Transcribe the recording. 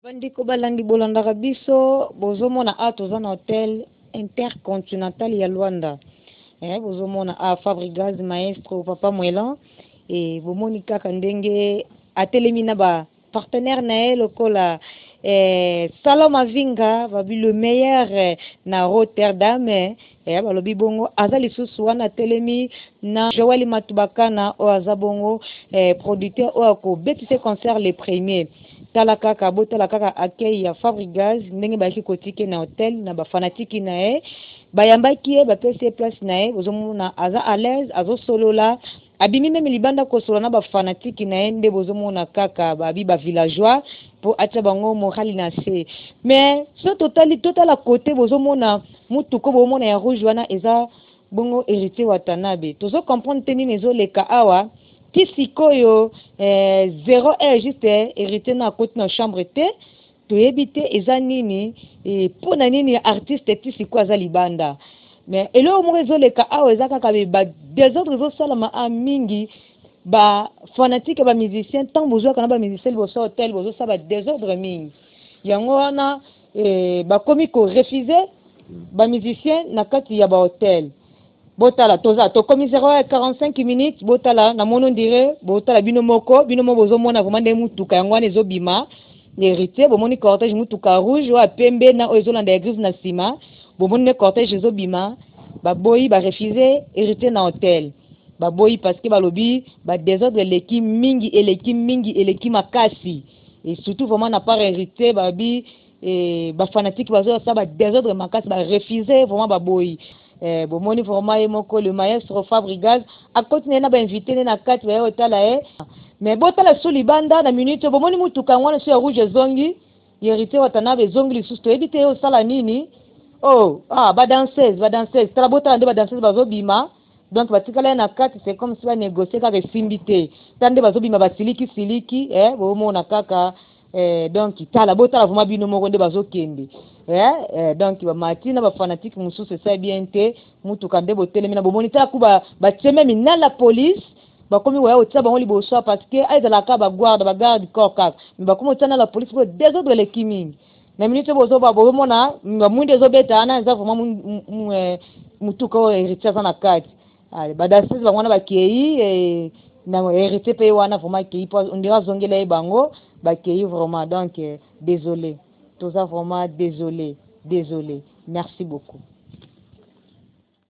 Bandeko balandi bolandaka biso bozomona awa toza na hotel intercontinental ya Luanda eh, bozomona awa Fabrigaz maestro papa Moelan eh, bomoni kaka ndenge atelemi na ba partenaire na ye lokola eh, Salon Mavinga babi le meilleur eh, na Rotterdam eh, eh, balobi bongo aza lisusu wana atelemi na Joël Matubakana oyo aza bongo eh, producteur oyo akobetisa concert le premier. Tala kaka botala kaka accueil ya Fabrigaz ndenge bayaki kotike na hotel na ba fanatiki na ye bayambaki ye bapesi ye place na ye bozomona aza à l'aise azosolola abimi meme libanda kosolola na ba fanatiki na ye nde bozomona kaka babi ba villageois po atia bango morale na se mais so totali totala kote bozomona mutuko bomona ya rouge wana eza Bongo Heritier Watanabe tozo comprendre te nini ezo leka awa ti sikoyo eh, zero heure juste Heritier na akoti na chambre te toyebi te eza nini eh, po na nini artiste ti sikoyo aza libanda mais eloko moko ezo leka awa eza kaka ba desordre ezo salama a mingi ba fanatique ya ba musicien ntango bozwaka na ba musicien liboso ya hotel bozosala ba desordre mingi yango wana eh, bakomi ko refuser ba musiciens na kati ya ba hotel botala toza tokomi 0h45 minutes botala namoni ondire botala bino moko bino moko bozomona vraiment nde mutuka yango wana ezobima héritier bomoni cortège mutuka rouge oyo ya pembe na oyo ezolanda ya grise na nsima bomoni nde cortège ezobima baboyi ba refuse héritier na hotel baboyi parce que balobi ba desordre eleki mingi eleki mingi eleki makasi et surtout vraiment na part héritier babi eh, ba fanatique bazo sa ba desordre makasi ba refuser vraiment baboyi eh, bomoni vraiment ye moko le maestro Fabrigaz akoti na ye na ba invité ne na kati baye otala ye mais botala su libanda na minute bomoni mutuka yango wana su ya rouge ezongi héritier Watanabe ezongi lisusu toyebi te ye osala nini oh ah ba danseuse ba danseuse tala botala nde ba danseuse bazobima donc batikala ye na kati c'est comme si ba négocier kaka esimbi te tala nde bazobima basiliki siliki eh bomona kaka eh, donc tala botala vraiment bino moko nde bazokende eh, eh, donc bamati na bafanatike mosusu esali bien te mutuka nde botelemi na bomoni tala ku batie meme na la police bakomi koya kotia bango liboso parce que ezalaka baguarde bagarde corps kaka mais bakomi kotia na la police po desordre eleki mingi na minute bozoba bozomona bamwinda ezobeta wana eza vraiment eh, motuka oyo héritier aza na kati badanseuse bango wana bakei eh, na héritier mpe ye wana vraiment akei mpo ondire azongela ye bango bakei vraiment donc eh, désolé toza vraiment désolé désolé merci beaucoup.